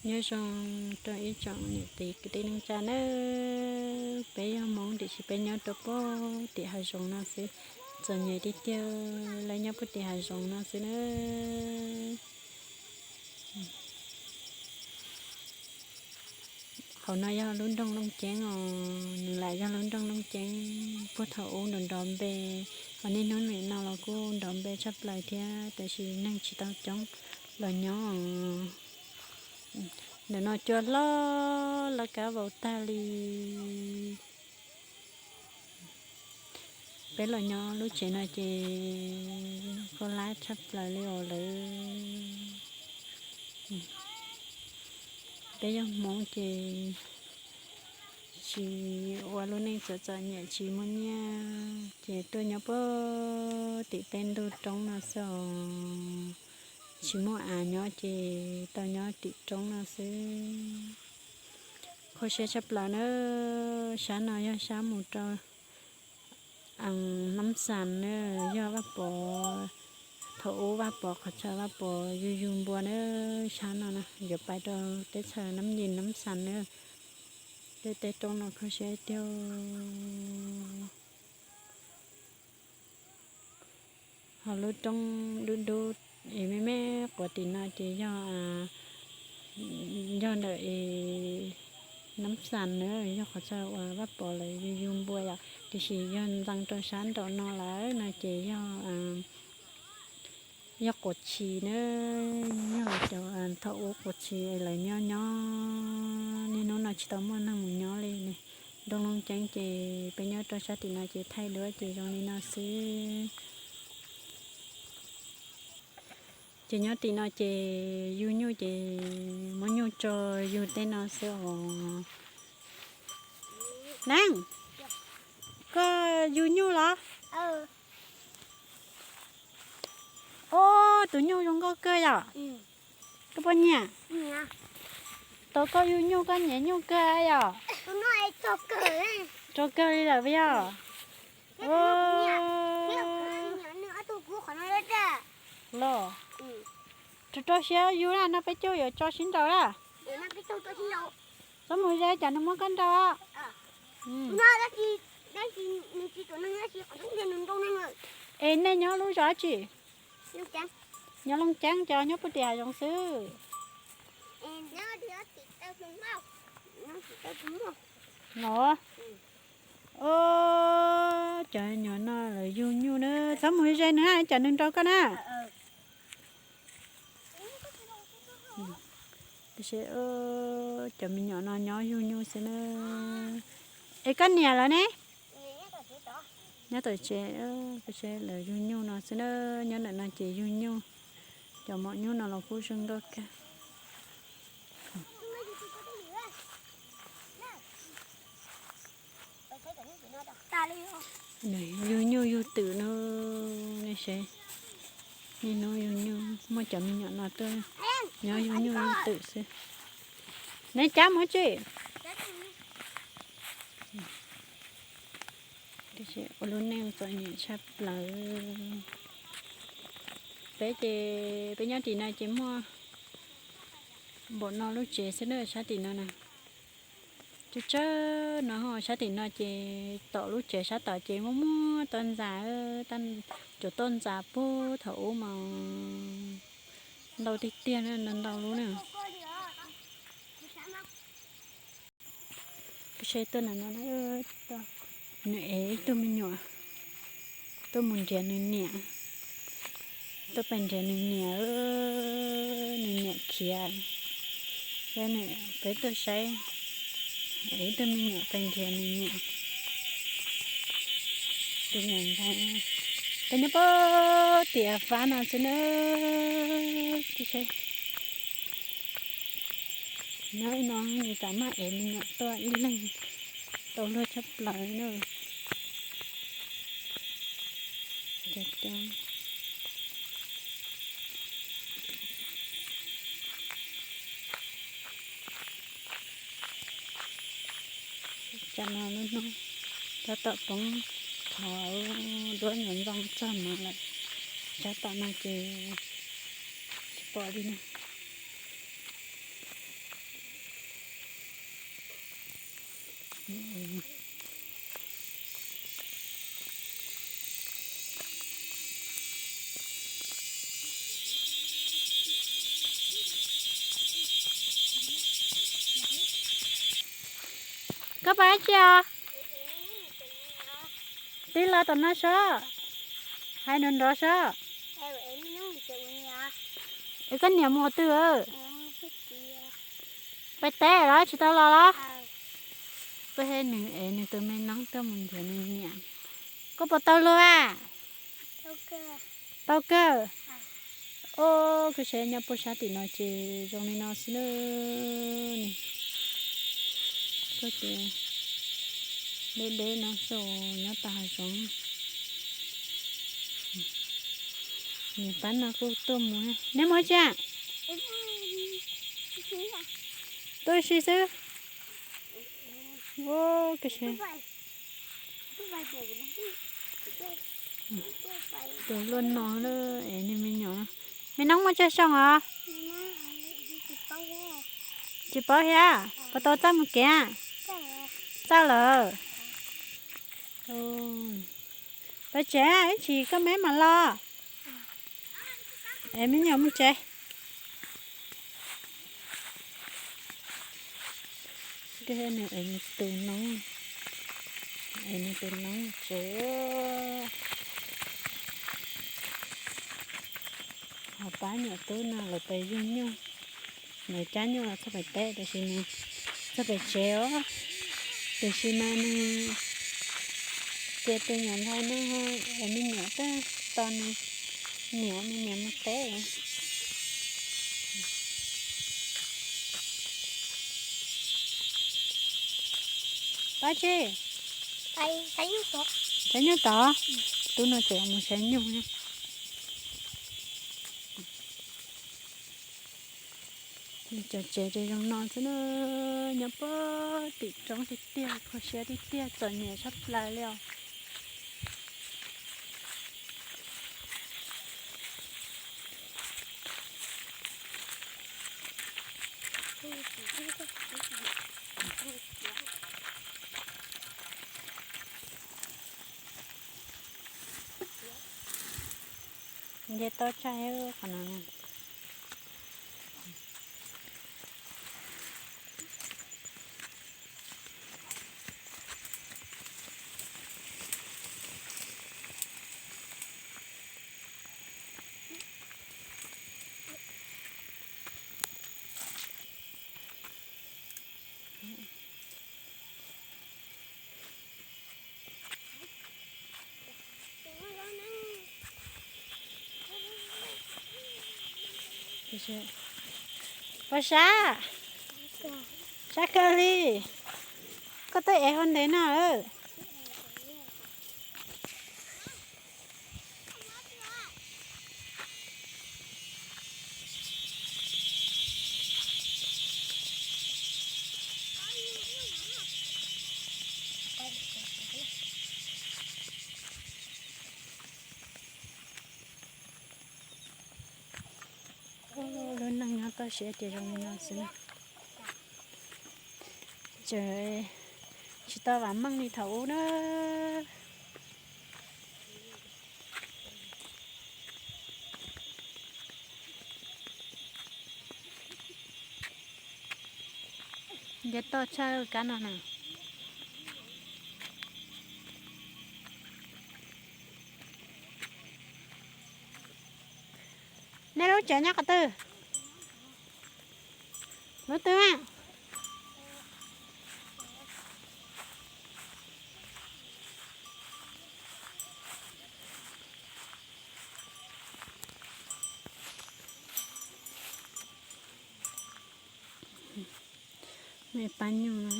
Nyob zoo rau ib tsoom niam txiv kwv tij neej tsa nawb. Peb yog Hmoob tiam sis peb nyob rau puag tim hav zoov no xwb. Txom nyem tiag tiag, lawv nyob puag tim hav zoov no xwb nawb. Qhov no yog lub nroog Looj Ceeb os, nws lam yog lub nroog Looj Ceeb puag thaum ub nrov nrov npe, ho niaj hnub nim no los kuj nrov npe tshaj plaws thiab, tab sis neeg tsis tau coob los nyob. Ntawm no cua hlob laj kab vau tag li. Peb los nyob lub tsev no ces koj lab tshaj plaws li os lawv. Peb yog Hmoob ces tsis ua lub neej txom txom nyem tsis muaj nyiaj ces tuaj nyob puag tim peb ntug roob no xwb os. Tsis muaj av nyob ces tau nyob tim roob no xwb. Kho siab tshaj plaws na. Sab no yog sab mus rau Nab Xas na, yog Vaj Pov, thaum ub Vaj Pov qhov chaw Vaj Pov yug yug npua na, sab no na yuav pais rau teb chaws Nab Yis Nab Xas na. Tej teb roob no kho siab tiag. Ho lub roob dub dub es me me quav tim no ces yog, yog ntawm es Nab Xas na, yog qhov chaw uas Vaj Pov lawv yug yug npua yom, tiam sis yog ntxeev rau sab nraum no lawm no ces yog, yog Quav Tshis na, yog cov thaum ub Quav Tshis lawv nyob nyob, niaj hnub no tsis tau muaj neeg mus nyob li ne. Nroog Looj Ceeb ces peb nyob rau sab tim no ces thaij duab ces zoo li no xwb. Ces nyob tim no ces yug nyuj ces muab nyuj tso yug tej no xwb os. Neeb, koj yug nyuj los? Ob, tus nyuj zoo nkauj kawg yom. Koj puas nyiam? Tau koj yug nyuj koj nyiam nyuj kawg yom? Tso kawg li lawm puas yog? Los, rau rau siab yug na, no peb caug yuav tso sib nraus na. Txhob mus ze cov nws muab koj nrau. Es nej nyob lub zos dab tsi? Nyob Looj Ceeb, ces nyob puag tim hav zoov xwb. Los, cov nyuam no lawv yug nyuj na, txhob mus ze nws na, cov nws nrau koj na. Cov me nyuam no nyob yug nyuj xwb na. Es koj niam lawv ne? Nyob tom tsev, lawv yug nyuj no xwb na, nyob ntawm no ces yug nyuj. Cov maum nyuj no los kuj zoo nkauj kawg. Nws yug nyuj yug twm no, nej saib, niaj hnub yug nyuj, muaj cov me nyuam no tuaj nyob yug nyuj yug twm xwb. Neb cab mus tsi? Ua lub neej txom nyem tshaj plaws. Peb ces peb nyob tim no ces muaj npaum no lub tsev xwb na, sab tim no na. Tsawg tsawg no, sab tim no ces tom lub tsev sab tod ces muaj muaj toj ntxas, cov toj ntxas puag thaum ub mas ntau tiag tiag na, ntau ntau lub na. Peb saib tuaj na, nws ev ib tug me nyuam tuaj mus nrhiav nws niam, tuaj pais nrhiav nws niam, nws niam khiav. Peb tuaj saib, ev ib tug me nyuam pais nrhiav nws niam. Tus niam ntxhais, peb nyob puag tim fab no xwb na. Nyob no nws tam maj ev me nyuam tuaj ib leeg tau luag tshaj plaws na. Tam no lub hnub tab tom poob, thov duab ntxoov ntxoo txog no lawm. Tsab tom no ces tsis pom li na. Koj pab tsi os? Tib los tom no sob, hais nrov nrov sob. Es koj niam mus qhov twg? Pais teb los tsis tau los los? Peb he nws es nws tus me noob tuaj mus nrhiav nws niam. Koj puas tau luag a? Tau kawg. Os, koj saib nyob puag sab tim no ces zoo li no xwb na. Koj tias deb deb no xwb nyob tag hav zoov. Niam pab no kuj tuaj mus. Neb mus tsi? Tuaj si xwb. Tus luaj no es niag me nyuam. Me noob muaj tsawg xyoo os? Tsis paub thiab. Puas tau txawj mus kev? Txawj lawm. Pais tsev, ib tsam koj me mam los. Es me nyuam mus tsev. Nws es nws tus noob, es nws tus noob tsev. Ho pab nyuam tub no lawv pais yug nyuj, lawv cab nyuj los txog pem teb, tiam sis nws txog pem tsev os. Tiam sis mas nws cia tus nyuam ntxhais no es me nyuam tuaj tos nws niam, nws niam mus teb. Pab tsi? Saib nyuj tod. Tub no tseem mus saib nyuj. Cov tsev ces zoo no xwb na, nyob puag tim roob tiag tiag, kho siab tiag tiag, txom nyem tshaj plaws li os. Nce toj tsag qhov no. Puas sab? Sab kawg li. Koj twb ev hauv ntev no lawm. Lub neej nyob toj siab ces zoo li no xwb. Tseem tsis tau vam meej li thaum ub na. Nce toj tshaj kab no na. Nej lub tsev nyob qhov twg? Lub twg? Me pab nyuj no,